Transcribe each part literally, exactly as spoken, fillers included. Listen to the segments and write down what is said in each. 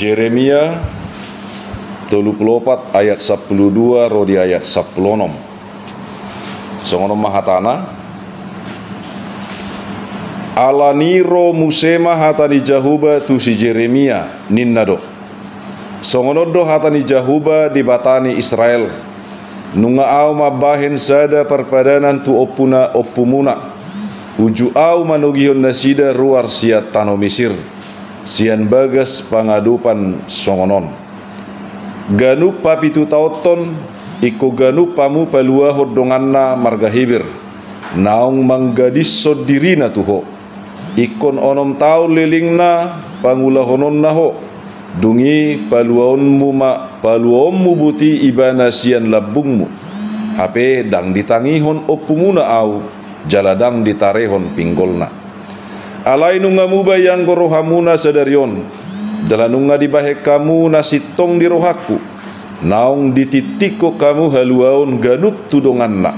Jeremia tolu pulu opat ayat sampulu dua ro di ayat sampulu onom. Songon on ma hatana. Alani ro muse ma hata ni Jahowa tu si Jeremia, ninna do: Songon on do hata ni Jahowa, Debata ni Israel: Nunga Ahu mambahen sada parpadanan tu ompuna, ompumuna, uju Ahu manogihon nasida ruar sian tano Misir, sian bagas pangadopan songon on. Ganup papitutaonhon, ingkon ganup hamu paluahon donganna marga Heber, naung manggadishon dirina tu ho. Ingkon onom taon lelengna pangulahononna ho, dung i paluaonmu ma, paluaonmu boti ibana sian lambungmu. Hape ndang ditangihon ompumuna Ahu, jala ndang ditarehon pinggolna. Alai nunga muba ianggo rohamuna sadari on, jala nunga dibahen hamu na sintong di rohangku, naung ditingtingkon hamu haluaon ganup tu donganna,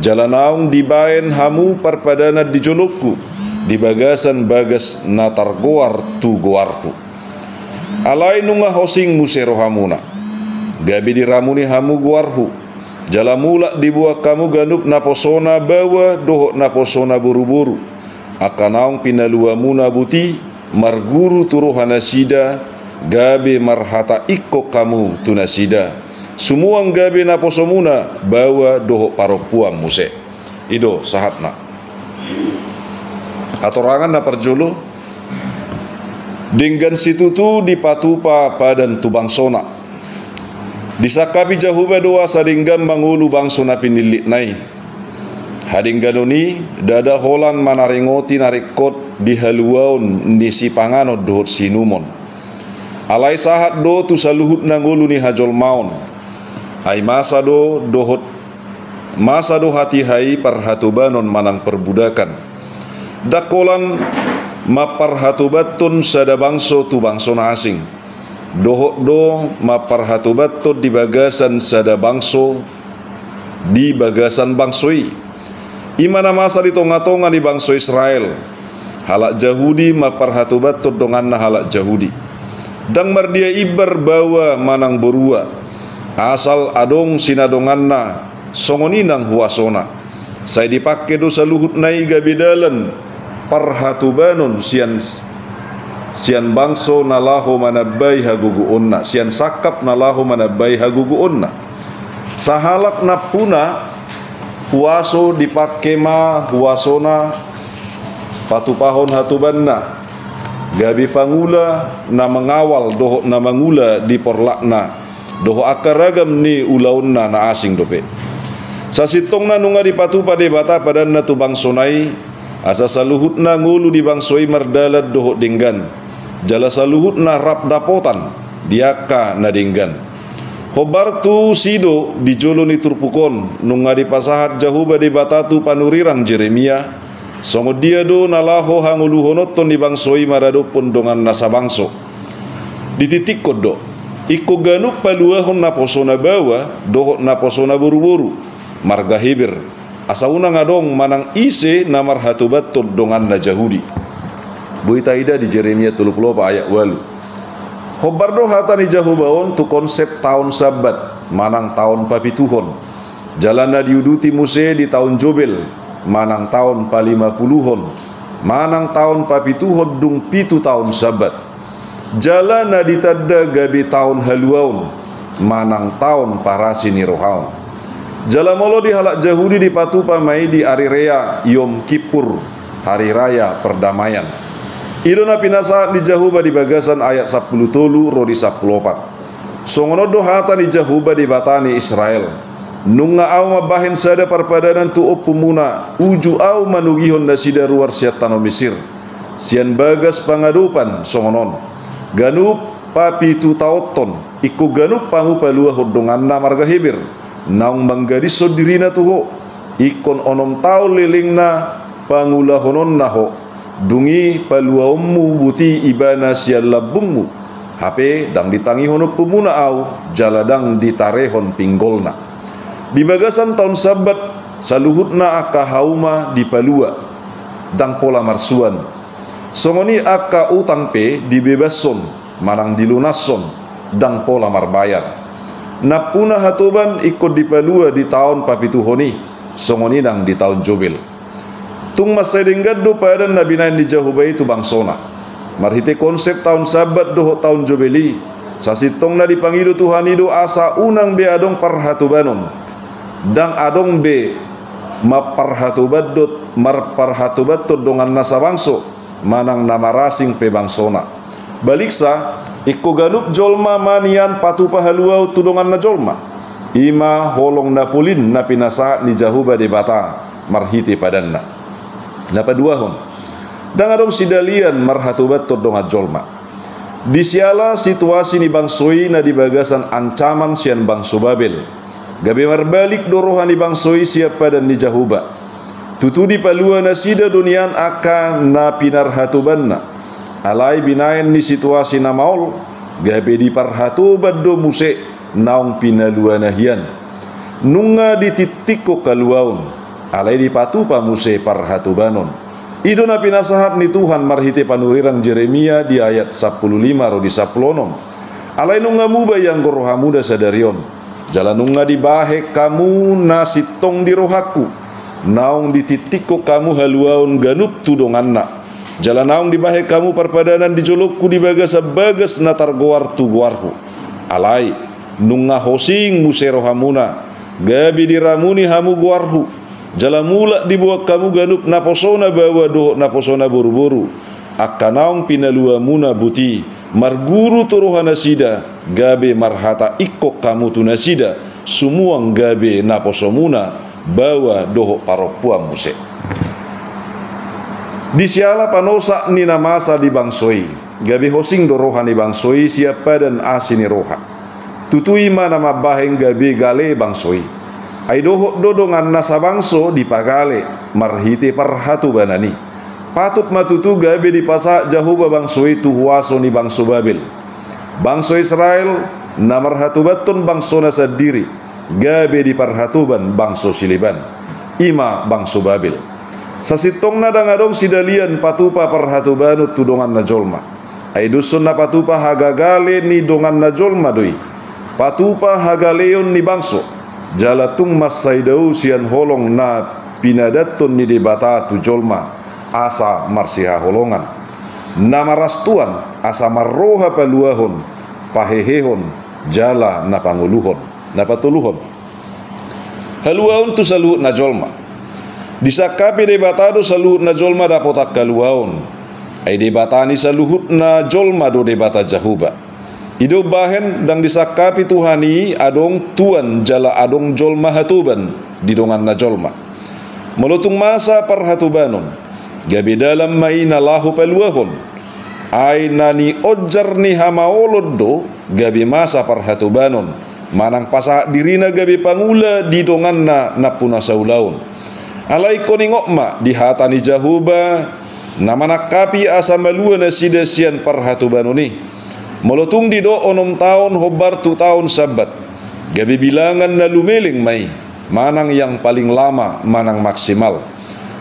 jala naung dibahen hamu parpadanan di jolongku, di bagasan bagas na targoar tu goarhu. Alai nunga hosing muse rohamuna, gabe diramuni hamu goarhu, jala mulak diboan hamu ganup naposona baoa dohot naposona boruboru, angka naung pinaluamuna boti, marguru tu rohanasida, gabe marhata ingkon hamu tu nasida, sumuang gabe naposomuna baoa dohot parompuan muse. I do sahatna. Hatorangan na parjolo, denggan situtu dipatupa padan tu bangsona. Disangkapi Jahowa do asa denggan mangolu bangso na pinillitna i. Hadengganon i ndada holan manaringoti na ringkot di haluaon ni sipanganon dohot siinumon. Alai sahat do tu saluhutna ngolu ni hajolmaon. Ai masa do dohot, masa do hatiha i parhatobanon manang parbudakan. Ndang holan mamparhatobathon sada bangso tu bangso na asing, dohot do mamparhatobathon di bagasan sada bangso di bagasan bangso i. I ma na masa di tongatonga ni bangso Israel. Halak Jahudi mamparhatobathon donganna halak Jahudi. Ndang mardia imbar baoa manang borua, asal adong sinadonganna, songon i nang huasona. Sai dipangke do saluhutna i gabe dalan parhatobanon sian, sian bangso na laho manambai hagogoonna, sian sangkap na laho manambai hagogoonna. Sahalak nampuna huaso dipangke ma huasona patupahon hatobanna, gabe pangula na mangawal dohot na mangula di porlakna, dohot angka ragam ni ulaonna na asing dope. Sasintongna nunga dipatupa Debata padanna tu bangsona i, asa saluhutna ngolu di bangso i mardalan dohot denggan, jala saluhutna rap dapotan di angka na denggan. Hombar tusi do di jolo ni turpuk on nunga dipasahat Jahowa Debata tu panurirang Jeremia, songon dia do na laho hangoluhononhon ni bangso i maradophon donganna sabangso. Ditingtingkon do, ingkon ganup paluahon naposona baoa dohot naposona boruboru, marga Heber, asa unang adong manang ise na marhatobathon donganna Jahudi. Boi taida di Jeremia tolu pulu opat ayat ualu. Hombar do hata ni Jahowa on tu konsep taon Sabat manang taon papituhon. Jala na diuduti muse di taon Jobel manang taon palimapuluhon manang taon papituhon dung pitu taon Sabat. Jala na ditanda gabe taon haluaon manang taon parasi ni roha on. Jala molo di halak Jahudi dipatupa ma i di ari raya Yom Kippur, hari raya perdamaian. I do na pinasahat ni Jahowa di bagasan ayat sampulu tolu ro di sampulu opat. Songon on do hata ni Jahowa Debata ni Israel: Nunga Ahu mambahen sada parpadanan tu ompumuna uju Ahu manogihon nasida ruar sian tano Misir, sian bagas pangadopan songon on. Ganup papitutaonhon, ingkon ganup hamu paluahon donganna marga Heber, naung manggadishon dirina tu ho. Ingkon onom taon lelengna pangulahononna ho, dung i paluaonmu boti ibana sian lambungmu. Hape ndang ditangihon ompumuna Ahu, jala ndang ditarehon pinggolna. Di bagasan taon Sabat, saluhutna angka hauma dipalua, ndang pola marsuan. Songon i angka utang pe dibebashon, manang dilunashon, ndang pola marbayar. Nampuna hatoban ingkon dipalua di taon papituhon i, songon i nang di taon Jobel. Tung mansai denggan do padan na binahen ni Jahowa i tu bangsona. Marhite konsep taon Sabbat dohot taon Jobel i, sasintongna dipangido Tuhan i do asa unang be adong parhatobanon. Ndang adong be marparhatobathon, marparhatobathon donganna sabangso, manang na marasing pe bangsona. Baliksa, ingkon ganup jolma ma nian patupa haluaon tu donganna jolma. I ma holong na polin na pinasahat ni Jahowa Debata marhite padanna. Na paduahon, ndang adong sidalian marhatobathon dongan jolma. Di siala situasi ni bangso i na di bagasan ancaman sian bangso Babel, gabe marbalik do roha ni bangso i sian padan ni Jahowa. Tutu dipalua nasida do nian angka na pinarhatobanna. Alai binahen ni situasi na maol, gabe diparhatoban do muse naung pinaluana hian. Nunga ditingtinghon haluaon, alai dipatupa muse parhatobanon. I do na pinasahat ni Tuhan marhite panurirang Jeremia di ayat sampulu lima ro di sampulu onom. Alai nunga muba ianggo rohamuna sadari on. Jala nunga dibahen hamu na sintong di rohangku, naung ditingtinghon hamu haluaon ganup tu donganna. Jala naung dibahen hamu parpadanan di jolongku di bagasan bagas na targoar tu goarhu. Alai, nunga hosing muse rohamuna, gabe diramuni hamu goarhu. Jala mulak diboan hamu ganup naposona baoa dohot naposona boruboru. Angka naung pinaluamuna boti, marguru tu roha nasida, gabe marhata ingkon hamu tu nasida, sumuang gabe naposomuna, baoa dohot parompuan muse. Di siala panosak ni na masa di bangso i, gabe hosing do roha ni bangso i sian padan asi ni roha. Tutu i ma na mambahen gabe gale bangso i. Ai dohot do donganna sabangso dipagale marhite parhatobanan i. Patut ma tutu gabe dipasahat Jahowa bangso i tu huaso ni bangso Babel. Bangso Israel na marhatobathon bangsona sandiri, gabe diparhatoban bangso sileban. I ma bangso Babel. Sasintongna ndang adong sidalian patupa parhatobanon tu donganna jolma. Ai doshon na patupa hagagale ni donganna jolma do i. Patupa hagaleon ni bangso. Jala tung mansai dao sian holong na pinadathon ni Debata tu jolma, asa marsihaholongan. Na marastuan, asa marroha paluahon, pahehehon, jala na pangoluhon. Na patoluhon. Haluaon tu saluhut na jolma. Disangkapi Debata do saluhut na jolma dapotan haluaon. Ai Debata ni saluhut na jolma do Debata Jahowa. I do umbahen ndang disangkapi Tuhan i adong tuan jala adong jolma hatoban di donganna jolma. Molo tung masa parhatobanon, gabe dalan ma i na laho paluahon. Ai na nionjar ni hamaolon do gabe masa parhatobanon, manang pasahat dirina gabe pangula di donganna nampuna saulaon. Alai ingkon ingot ma di hata ni Jahowa na manangkapi asa malua nasida sian parhatobanon i. Molo tung didok onom taon hombar tu taon Sabbat, gabe bilangan na lumeleng ma i, manang yang paling lama manang maksimal.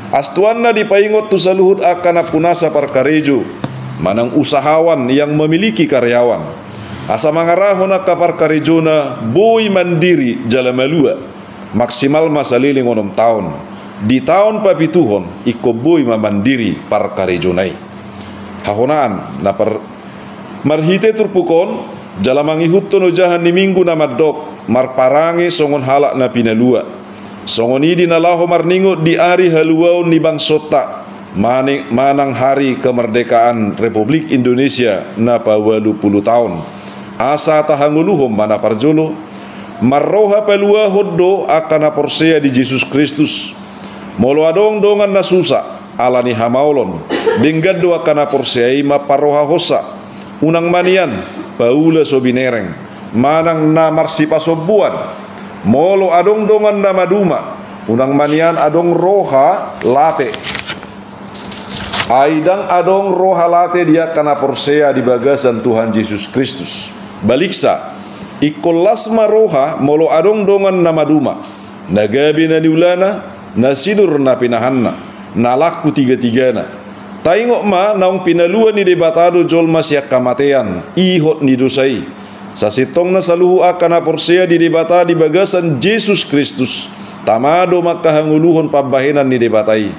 Astuanna dipaingot tu saluhut angka nampunasa parkarejo, manang usahawan yang memiliki karyawan, asa mangarahon angka parkarejona boi mandiri jala malua, maksimal ma saleleng onom taon. Di taon papituhon ingkon boi ma mandiri parkarejona i. Hahonaan na par-, marhite turpuk on, jala mangihuthon ojahan ni Minggu na mandok, marparange songon halak na pinalua. Songon i di na laho marningot di ari haluaon ni bangsonta, mane-, manang hari kemerdekaan Republik Indonesia na paualu pulu taon. Asa tahangoluhon ma na parjolo, marroha paluahon do angka na porsea di Jesus Kristus. Molo adong dongan na susa, ala ni hamaolon, denggan do angka na porsea i mamparrohahonsa. Unang ma nian paula so binereng, manang na marsipasombuan. Molo adong dongan na maduma, unang ma nian adong roha late. Ai ndang adong roha late di angka na porsea di bagasan Tuhan Jesus Kristus. Baliksa, ingkon las ma roha molo adong dongan na maduma. Na gabe na niulana, na sinur na pinahanna, na langku tigatigana. Taingot ma naung pinalua ni Debata do jolma sian hamatean, ihot ni dosa i. Sasintongna saluhut angka na porsea di Debata di bagasan Jesus Kristus, tama do mangkahangoluhon pambahenan ni Debata i.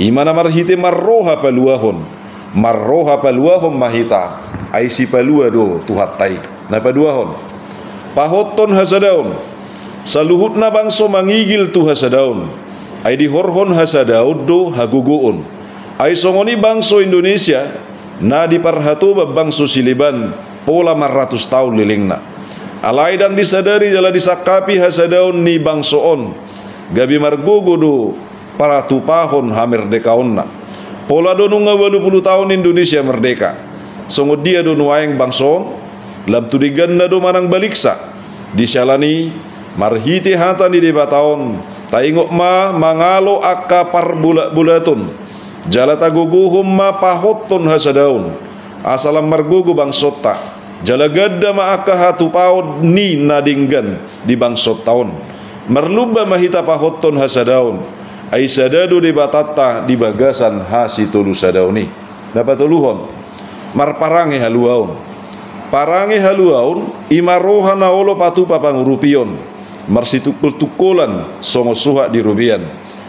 I ma na marhite marroha paluahon. Marroha paluahon ma hita, ai sipalua do Tuhanta i. Na paduahon, pahothon hasadaon. Saluhutna bangso mangigil tu hasadaon. Ai dihorhon hasadaon do hagogoon. Ai songon i bangso Indonesia, na diparhatoban bangso sileban pola marratus taon lelengna. Alai ndang disadari jala disangkapi hasadaon ni bangso on, gabe margogo do paratupahon hamerdekaonna. Pola do nunga ualu pulu taon Indonesia merdeka. Songon dia do nuaeng bangso on? Lam tu dengganna do manang baliksa? Di siala ni i, marhite hata ni Debata on, taingot ma mangalo angka parbolatbolaton, jala tagogohon ma pahothon hasadaon, asa lam margogo bangsonta, jala ganda ma angka hatupaon ni na denggan di bangsonta on. Marlumba ma hita pahothon hasadaon, ai sada do Debatanta di bagasan hasitolusadaon i. Na patoluhon, marparange haluaon. Parange haluaon, i ma roha na olo patupa pangurupion, marsitungkoltungkolan songon suhat di robean,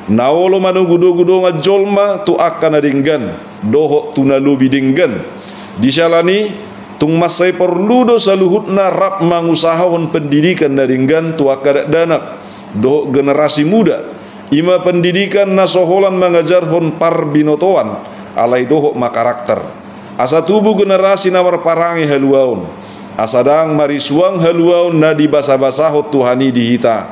na olo manogunogu dongan jolma tu angka na denggan dohot tu na lobi denggan. Di siala ni i, tung mansai porlu do saluhutna rap mangusahahon pendidikan na denggan tu angka dakdanak dohot generasi muda. I ma pendidikan na so holan mangajarhon parbinotoan, alai dohot ma karakter, asa tubu generasi na marparange haluaon, asa ndang marisuang haluaon na dibasabasahon Tuhan i di hita.